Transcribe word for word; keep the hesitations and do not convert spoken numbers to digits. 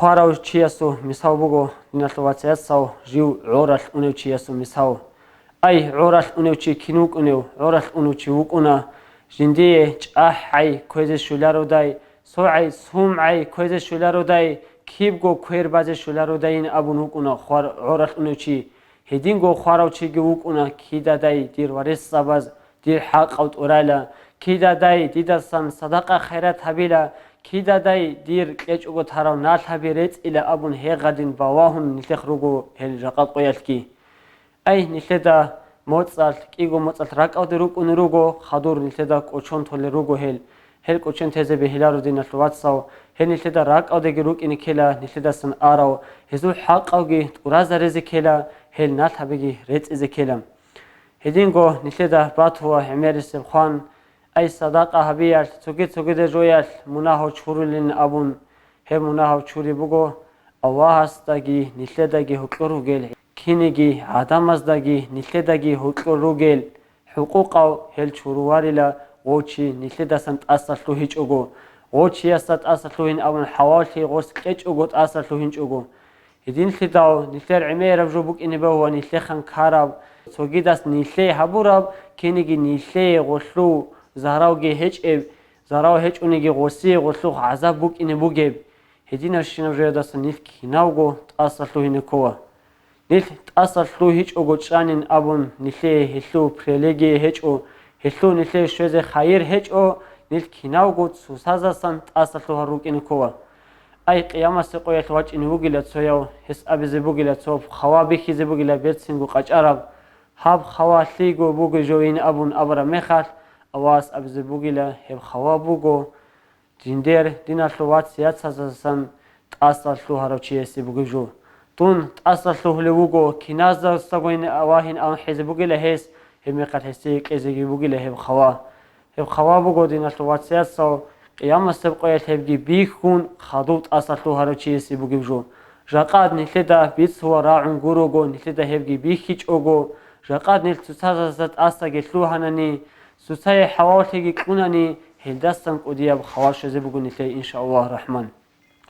Хварав чиясул мисал буго, диналъул вациясал, жив гӀоралъ унев чиясул мисал. Ай, гӀоралъ унев чи кин вукӀунев? ГӀоралъ унев чи вукӀуна, жиндие чӀахӀгӀай кквезе щолародай, согӀай сумгӀай кквезе щолародай, кибго квер базе щолародайин абун вукӀуна хвар-, гӀоралъ унев чи. Гьединго хварав чиги вукӀуна: «Кидадай дир варисзабаз дир хӀакъав тӀурайла, кидадай дидасан садакъа-хайрат гьабила, кидадай дир кьечӀого тарав налъаби рецӀила», — абун гьегъадин балагьун нилъехъ руго гьел жакъа къоялъги. Ай, нилъеда моцӀалъ, кӀиго моцӀалъ ракӀалде рукӀунел руго, хадур нилъеда кӀочон толел руго гьел. Гьел кӀочон тезе бегьиларо, диналъул вацал, гьел нилъеда ракӀалдеги рукӀине ккела, нилъедасан арав, гьезул хӀакъавги тӀуразаризе ккела, гьел налъабиги рецӀизе ккела. Гьединго нилъеда батула гӀемерисеб хъван, ай, садакъа гьабиялъ, цоги-цогида жоялъ мунагьав чурулин абун. Гьеб мунагьав чури буго Аллагьасдаги нилъедаги гьоркьор ругел, кинеги гӀадамаздаги нилъедаги гьоркьор ругел хӀукъукъав гьел чуруварила, гъов чи нилъедасан тӀаса лъугьичӀого, гъов чиясда тӀаса лъугьин абун хӀаваллъи гъос кьечӀого тӀаса лъугьинчӀого. Гьединлъидал нилъер гӀемераб жо букӀине бегьула нилъехъан ккараб, цогидас нилъее гьабураб, кинеги нилъее гъолъул заравги гьечӀеб, зарав гьечӀониги гъосие гъолъухъ гӀазаб букӀине бугеб. Гьединабщинаб жоялдаса нилъ кинавго тӀаса лъугьине ккола. Нилъ тӀаса лъугьичӀого чӀанин абун, нилъее гьелъул привилегия гьечӀо, гьелъул нилъее щвезе хайир гьечӀо, нилъ кинавго цоцазасан тӀаса лъугьар рукӀине ккола. Ай, къиямасеб къоялъ вачӀине вугила цояв, гьес абизе бугила, цо хава бихьизе бугила берцинго къачӀараб, гьаб хава лъиго буго жойин абун абураб мехалъ, Аллагьас абизе бугила, гьеб хава буго жиндер, диналъул вациясасан тӀаса лъугьарав чиясе бугеб жо. Дун тӀаса лъугьулев вуго, киназдасагойин вагьин абун хӀезе бугила гьес, гьеб мехалъ гьесие кьезеги бугила гьеб хава. Гьеб хава буго, диналъул вациясал, къиямасеб къоялъ гьебги бихьун, хадув тӀаса лъугьарав чиясе бугеб жо. Жакъад нилъеда бицула рагӀун гурого, нилъеда гьебги бихьичӀого, жакъад нилъ цоцазда тӀасаги лъугьанани, цоцае хӀаваллъиги кьунани, гьелдасан кӀудияб хава щвезе буго нилъее, иншааллагь рахман.